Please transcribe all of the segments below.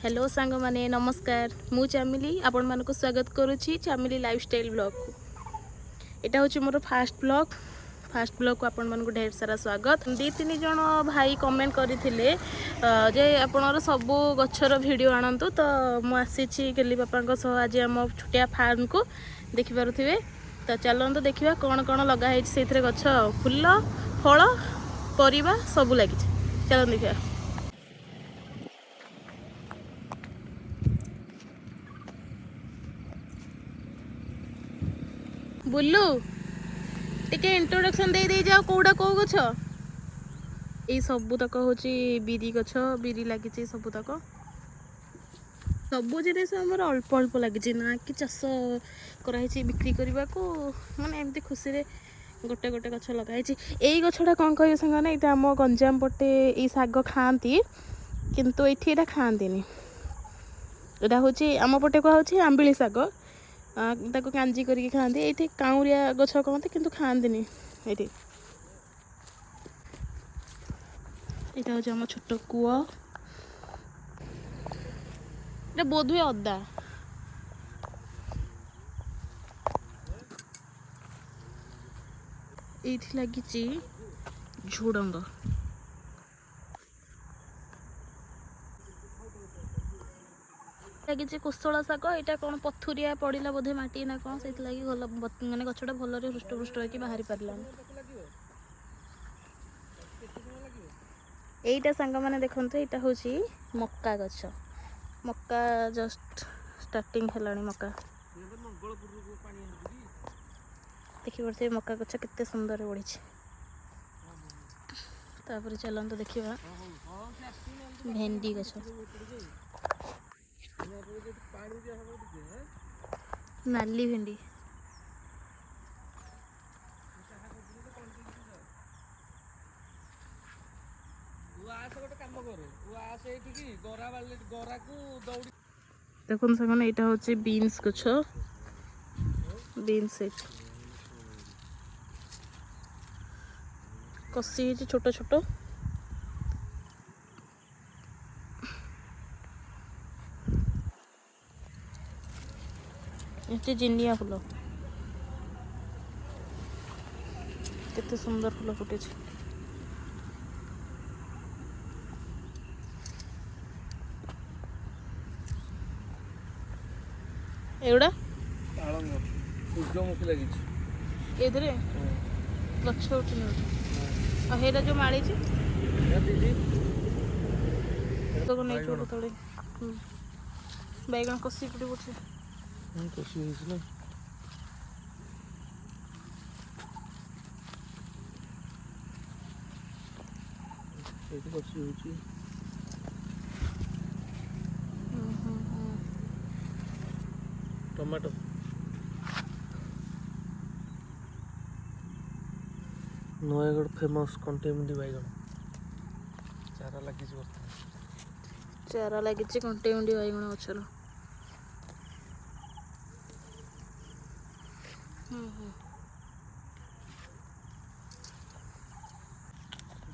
Hello ସାଙ୍ଗମାନେ, ନମସ୍କାର। ମୁଁ ଚାମିଲି ଆପଣମାନଙ୍କୁ ସ୍ୱାଗତ କରୁଛି ଚାମିଲି ଲାଇଫଷ୍ଟାଇଲ୍ ବ୍ଲଗ୍କୁ। ଏଇଟା ହେଉଛି ମୋର ଫାଷ୍ଟ ବ୍ଲଗ୍। ଫାଷ୍ଟ ବ୍ଲଗ୍କୁ ଆପଣମାନଙ୍କୁ ଢେର ସାରା ସ୍ୱାଗତ। ଦୁଇ ତିନି ଜଣ ଭାଇ କମେଣ୍ଟ କରିଥିଲେ ଯେ ଆପଣଙ୍କର ସବୁ ଗଛର ଭିଡ଼ିଓ ଆଣନ୍ତୁ। ତ ମୁଁ ଆସିଛି ଗେଲି ବାପାଙ୍କ ସହ ଆଜି ଆମ ଛୋଟିଆ ଫାର୍ମକୁ, ଦେଖିପାରୁଥିବେ। ତ ଚାଲନ୍ତୁ ଦେଖିବା କ'ଣ କ'ଣ ଲଗା ହେଇଛି ସେଇଥିରେ। ଗଛ, ଫୁଲ, ଫଳ, ପରିବା ସବୁ ଲାଗିଛି। ଚାଲନ୍ତୁ ଦେଖିବା। ବୁଲୁ, ଟିକେ ଇଣ୍ଟ୍ରୋଡକ୍ସନ୍ ଦେଇ ଦେଇ ଯାଅ, କୋଉଟା କୋଉ ଗଛ? ଏଇ ସବୁତକ ହେଉଛି ବିରି ଗଛ। ବିରି ଲାଗିଛି ସବୁତକ। ସବୁ ଜିନିଷ ଆମର ଅଳ୍ପ ଅଳ୍ପ ଲାଗିଛି, ନା କି ଚାଷ କରାହେଇଛି ବିକ୍ରି କରିବାକୁ। ମାନେ ଏମିତି ଖୁସିରେ ଗୋଟେ ଗୋଟେ ଗଛ ଲଗାହେଇଛି। ଏଇ ଗଛଟା କ'ଣ କହିବେ ସାଙ୍ଗମାନେ? ଏଇଟା ଆମ ଗଞ୍ଜାମ ପଟେ ଏଇ ଶାଗ ଖାଆନ୍ତି, କିନ୍ତୁ ଏଇଠି ଏଇଟା ଖାଆନ୍ତିନି। ଏଇଟା ହେଉଛି ଆମ ପଟେ କୁହାହେଉଛି ଆମ୍ବିଳି ଶାଗ। ତାକୁ କାଞ୍ଜି କରିକି ଖାଆନ୍ତି। ଏଇଠି କାଉଁରିଆ ଗଛ କହନ୍ତି, କିନ୍ତୁ ଖାଆନ୍ତିନି ଏଇଠି। ଏଇଟା ହେଉଛି ଆମ ଛୋଟ କୂଅ। ଏଇଟା ବୋଧହୁଏ ଅଦା। ଏଇଠି ଲାଗିଛି ଝୁଡ଼ଙ୍ଗ। ଲାଗିଛି କୋଶଳା ଶାଗ। ଏଇଟା କ'ଣ ପଥୁରିଆ ପଡ଼ିଲା ବୋଧେ ମାଟି ନା କ'ଣ, ସେଇଥିଲାଗି ଭଲ ମାନେ ଗଛଟା ଭଲରେ ହୃଷ୍ଟପୃଷ୍ଟ ହେଇକି ବାହାରି ପାରିଲାନି। ଏଇଟା ସାଙ୍ଗମାନେ ଦେଖନ୍ତୁ, ଏଇଟା ହେଉଛି ମକା ଗଛ। ମକା ଜଷ୍ଟ ଷ୍ଟାର୍ଟିଂ ହେଲାଣି ମକା। ଦେଖିପାରୁଥିବେ ମକା ଗଛ କେତେ ସୁନ୍ଦର ବଢ଼ିଛି। ତାପରେ ଚାଲନ୍ତୁ ଦେଖିବା ଭେଣ୍ଡି ଗଛ। ନାଲି ଭେଣ୍ଡି। ଦେଖନ୍ତୁ ସାଙ୍ଗମାନେ, ଏଇଟା ହେଉଛି ବିନ୍ସ ଗଛ। ବିନ୍ସ ଏଇଠି କଷି ହେଇଛି ଛୋଟ ଛୋଟ। ଏଠି ଜିନିଆ ଫୁଲ, କେତେ ସୁନ୍ଦର ଫୁଲ ଫୁଟିଛି। ଏଗୁଡ଼ା ପାଳଙ୍ଗ, ସୂର୍ଯ୍ୟମୁଖୀ ଲାଗିଛି। ଏଇଥିରେ ଗଛ ଉଠିନି ବୋଧେ। ଆଉ ହେଇଟା ଯୋଉ ମାଳିଛି? ଦିଦି। ନେଇଛୁ ଗୋଟେ ତଳେ। ବାଇଗଣ କଷି ଫୁଟି ପଡୁଛି। କଷି ହେଇଛି ନା? ଏଇଠି କଷି ହଉଛି। ଟମାଟୋ। ନୟାଗଡ଼ ଫେମସ୍ କଣ୍ଟେଇମୁଣ୍ଡି ବାଇଗଣ ଚାରା ଲାଗିଛି ବର୍ତ୍ତମାନ। ଚାରା ଲାଗିଛି କଣ୍ଟେଇମୁଣ୍ଡି ବାଇଗଣ ଗଛର। ହୁଁ ହୁଁ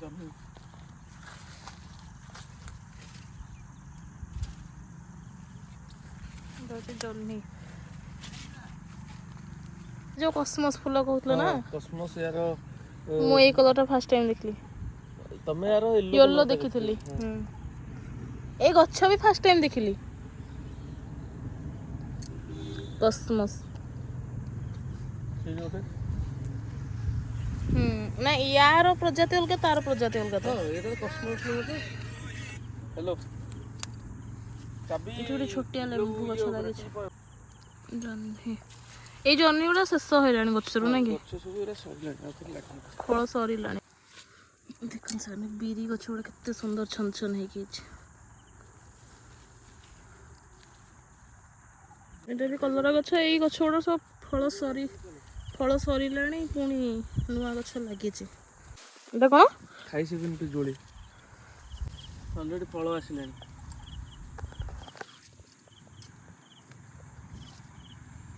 ଜହ୍ନି। ଏଇଟା ହେଉଛି ଜହ୍ନି, ଯୋଉ କସମସ୍ ଫୁଲ କହୁଥିଲ ନା? କସମସ୍ ୟାର। ମୁଁ ଏଇ କଲରଟା ଫାର୍ଷ୍ଟ ଟାଇମ୍ ଦେଖିଲି। ତମେ ୟାର ୟେଲୋ ଦେଖିଥିଲି। ଏଇ ଗଛ ବି ଫାର୍ଷ୍ଟ ଟାଇମ୍ ଦେଖିଲି, କସମସ୍। ସେଇ ଗୋଟେ। ହୁଁ, ନା, ୟାର ପ୍ରଜାତି ଅଲଗା, ତାର ପ୍ରଜାତି ଅଲଗା ତ। ହଁ, ଏଇଟା କସମସ୍ ଗୋଟେ। ହ୍ୟାଲୋ, ଚାବି। ଏଠି ଗୋଟେ ଛୋଟିଆ ଲେମ୍ବୁ ଗଛ ଲାଗିଛି। ଜହ୍ନି, ଏଇ ଜହ୍ନି ଗୁଡ଼ା ଶେଷ ହେଲାଣି ଗଛରୁ, ନା କି? ଗଛ ସବୁ ଏରା ସରିଲାଣି, ଆଉ ଥରେ ଲାଗିବ। ଫଳ ସରିଲାଣି। ଦେଖନ୍ତୁ ସାର୍, ବିରି ଗଛ ଗୁଡ଼ା କେତେ ସୁନ୍ଦର ଛନ ଛନ ହେଇକି ଅଛି। ଏଇଟା ବି କଲରା ଗଛ। ଏଇ ଗଛ ଗୁଡ଼ା ସବୁ ଫଳ ସରିଲାଣି, ପୁଣି ନୂଆ ଗଛ ଲାଗିଛି। ଏଇଟା କ'ଣ? ଖାଇ ସିଜିନ୍ ପିଜୁଳି, ଅଲରେଡ଼ି ଫଳ ଆସିଲାଣି।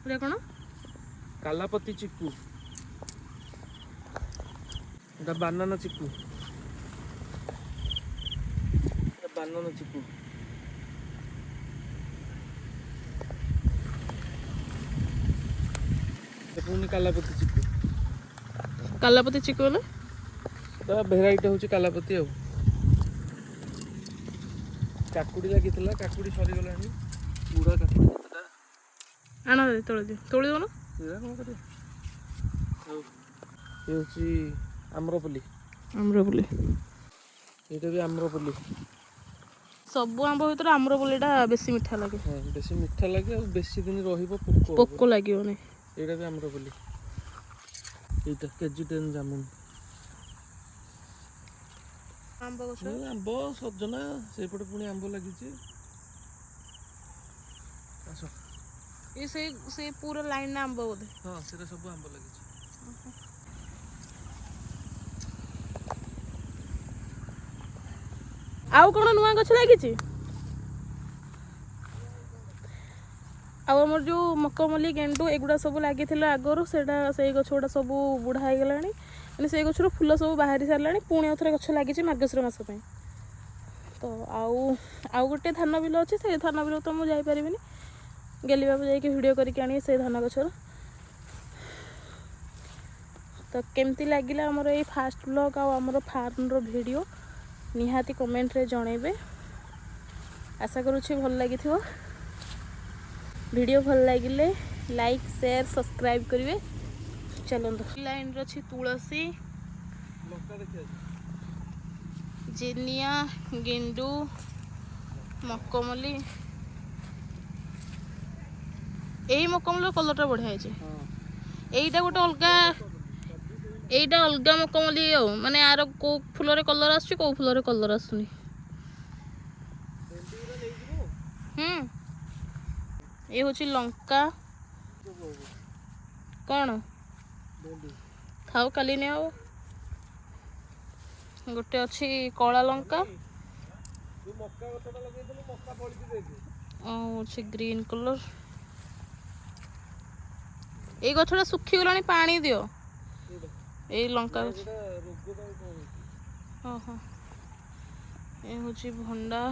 ଏଇଟା କ'ଣ? କାଲାପତି ଚିକୁ। ଏଟା ବାନାନା ଚିକୁ। ଏଟା ବାନାନା ଚିକୁ। କହୁଛନ୍ତି କାଲାପତି ଚିକୁ। କାଲାପତି ଚିକୁ ହେଲେ? ତା ଭେରାଇଟି ହେଉଛି କାଲାପତି। ଆଉ କାକୁଡ଼ି ଲାଗିଥିଲା, କାକୁଡ଼ି ସରିଗଲାଣି। ବୁଢ଼ା କାକୁଡ଼ି କେତେଟା। ଆଣ, ତୋଳି ଦିଅ, ତୋଳି ଦଉନ। ଏଇଟା କ'ଣ କରିବା? ଆଉ ଏ ହେଉଛି ଆମ୍ରପଲ୍ଲୀ। ଆମ୍ରପଲ୍ଲୀ। ଏଇଟା ବି ଆମ୍ରପଲ୍ଲୀ। ସବୁ ଆମ୍ବ ଭିତରେ ଆମ୍ରପଲ୍ଲୀଟା ବେଶୀ ମିଠା ଲାଗେ। ହଁ, ବେଶୀ ମିଠା ଲାଗେ ଆଉ ବେଶୀ ଦିନ ରହିବ, ପୋକ ହବନି। ପୋକ ଲାଗିବନି। ଏଇଟା ବି ଆମ୍ରପଲ୍ଲୀ। ଏଇଟା KG 10 ଜାମୁନ। ଆମ୍ବ ଗଛ। ଏ ଆମ୍ବ ସଜନା, ସେଇପଟେ ପୁଣି ଆମ୍ବ ଲାଗିଛି। ଆସ। ଏ ସେଇ ସେଇ ପୁରା ଲାଇନ୍ ଆମ୍ବ ବୋଧେ? ହଁ, ସେଟା ସବୁ ଆମ୍ବ ଲାଗିଛି। ଆଉ କ'ଣ ନୂଆ ଗଛ ଲାଗିଛି? ଆଉ ଆମର ଯେଉଁ ମକମଲ୍ଲି, ଗେଣ୍ଡୁ ଏଗୁଡ଼ା ସବୁ ଲାଗିଥିଲା ଆଗରୁ, ସେଇଟା ସେଇ ଗଛ ଗୁଡ଼ା ସବୁ ବୁଢ଼ା ହେଇଗଲାଣି। ମାନେ ସେଇ ଗଛରୁ ଫୁଲ ସବୁ ବାହାରି ସାରିଲାଣି। ପୁଣି ଆଉ ଥରେ ଗଛ ଲାଗିଛି ମାର୍ଗଶିର ମାସ ପାଇଁ। ତ ଆଉ ଆଉ ଗୋଟେ ଧାନ ବିଲ ଅଛି। ସେଇ ଧାନ ବିଲ ତ ମୁଁ ଯାଇପାରିବିନି। ଗେଲିବାକୁ ଯାଇକି ଭିଡ଼ିଓ କରିକି ଆଣିବି ସେଇ ଧାନ ଗଛର। ତ କେମିତି ଲାଗିଲା ଆମର ଏଇ ଫାଷ୍ଟ ବ୍ଲଗ୍ ଆଉ ଆମର ଫାର୍ମର ଭିଡ଼ିଓ, ନିହାତି କମେଣ୍ଟରେ ଜଣେଇବେ। ଆଶା କରୁଛି ଭଲ ଲାଗିଥିବ। ଭିଡ଼ିଓ ଭଲ ଲାଗିଲେ ଲାଇକ୍, ସେୟାର, ସବସ୍କ୍ରାଇବ୍ କରିବେ। ଚାଲନ୍ତୁ, ଲାଇନ୍ରେ ଅଛି ତୁଳସୀ, ଲଙ୍କା ଦେଖିବା। ଜିନିଆ, ଗେଣ୍ଡୁ, ମକମଲି। ଏଇ ମକମଲିର କଲର୍ଟା ବଢ଼ିଆ ହେଇଛି। ଏଇଟା ଗୋଟେ ଅଲଗା, ଏଇଟା ଅଲଗା ମକମଲି। ଆଉ ମାନେ ଆର କୋଉ ଫୁଲରେ କଲର୍ ଆସୁଛି, କୋଉ ଫୁଲରେ କଲର୍ ଆସୁନି। ଭେଣ୍ଡି ଗୁଡ଼ା ନେଇଯିବୁ। ଏ ହେଉଛି ଲଙ୍କା। କ'ଣ? ଭେଣ୍ଡି। ଥାଉ, କାଲି ନିଆ ହବ। ଗୋଟେ ଅଛି କଳା ଲଙ୍କା। ଯୋଉ ମକା ଗଛଟା ଲଗେଇଥିଲୁ, ମକା ଫଳିଛି ଦେଖେ। ଆଉ ଅଛି ଗ୍ରୀନ୍ କଲର୍। ଏଇ ଗଛଟା ଶୁଖିଗଲାଣି, ପାଣି ଦିଅ। କୋଉଟା? ଏଇ ଲଙ୍କା ଗଛ। ଏଇଟା ରୋଗ ପାଇଁ କ'ଣ ହେଇଛି? ଓହୋ। ଏ ହେଉଛି ଭଣ୍ଡା।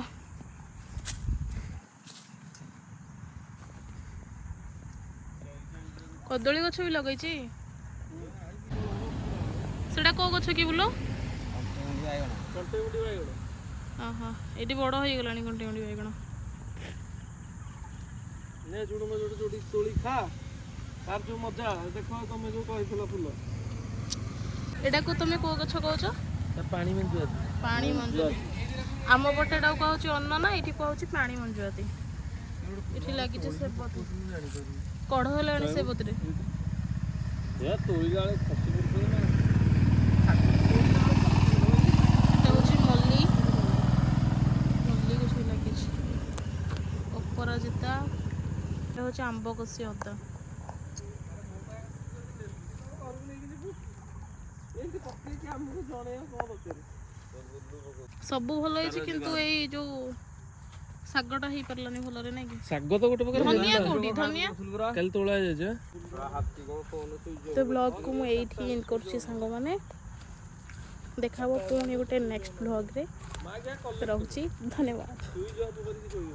କଦଳୀ ଗଛ ବି ଲଗେଇଛି। ସେଟା କୋଉ ଗଛ କି ବୁଲ? କଣ୍ଟେଇମୁଣ୍ଡି ବାଇଗଣ। ଓହୋ, ଏଇଠି ବଡ଼ ହେଇଗଲାଣି କଣ୍ଟେଇମୁଣ୍ଡି ବାଇଗଣ। ନେ ଝୁଡୁଙ୍ଗ ଯୋଉଠି ଯୋଉଠି ତୋଳି ଖା, ତାର ଯୋଉ ମଜା ଦେଖ। ତମେ ଯୋଉ କହିଥିଲ ଫୁଲ। ଏଟାକୁ ତମେ କୋଉ ଗଛ କହୁଛ? ତା ପାଣି ମଞ୍ଜୁଆତି। ପାଣି ମଞ୍ଜୁଆତି। ଆମ ପଟେ ଏଟାକୁ କୁହାହଉଛି ଅନ୍ନନା, ଏଇଠି କୁହାହଉଛି ପାଣି ମଞ୍ଜୁଆତି। ଏଠି ଲାଗିଛି ସେବତୀ। ମୁଁ ଜାଣିପାରୁନି। କଢ଼ ହେଲାଣି ସେବତୀରେ। ତୋଳିଲା ବେଳେ ଖସି ପଡୁଛନ୍ତି ନା। ଏଟା ହେଉଛି ମଲ୍ଲି। ମଲ୍ଲି ଗଛ ବି ଲାଗିଛି। ଅପରାଜିତା। ଏଟା ହେଉଛି ଆମ୍ବ କଷି ଅଦା। ଘରକୁ ନେଇକି ଯିବୁ, ଏମିତି ପକେଇକି ଆମକୁ ଜଣେଇବା କଣ ଦରକାର? ସବୁ ଭଲ ହେଇଛି, କିନ୍ତୁ ଏଇ ଯୋଉ ଶାଗଟା ହେଇପାରିଲାନି ଭଲରେ, ନାଇଁ କି? ଶାଗ ତ ଗୋଟେ ପ୍ରକାର। ଧନିଆ କୋଉଠି, ଧନିଆ? କାଲି ତୋଳା ହେଇଯାଇଛି। ତ ବ୍ଲଗ୍କୁ ମୁଁ ଏଇଠି ଏଣ୍ଡ କରୁଛି ସାଙ୍ଗମାନେ। ଦେଖା ହବ ପୁଣି ଗୋଟେ ନେକ୍ସଟ ବ୍ଲଗ୍ରେ। ରହୁଛି, ଧନ୍ୟବାଦ। ସୁଇଚ୍ ଅଫ୍ କରିକି ଶୋଇବ।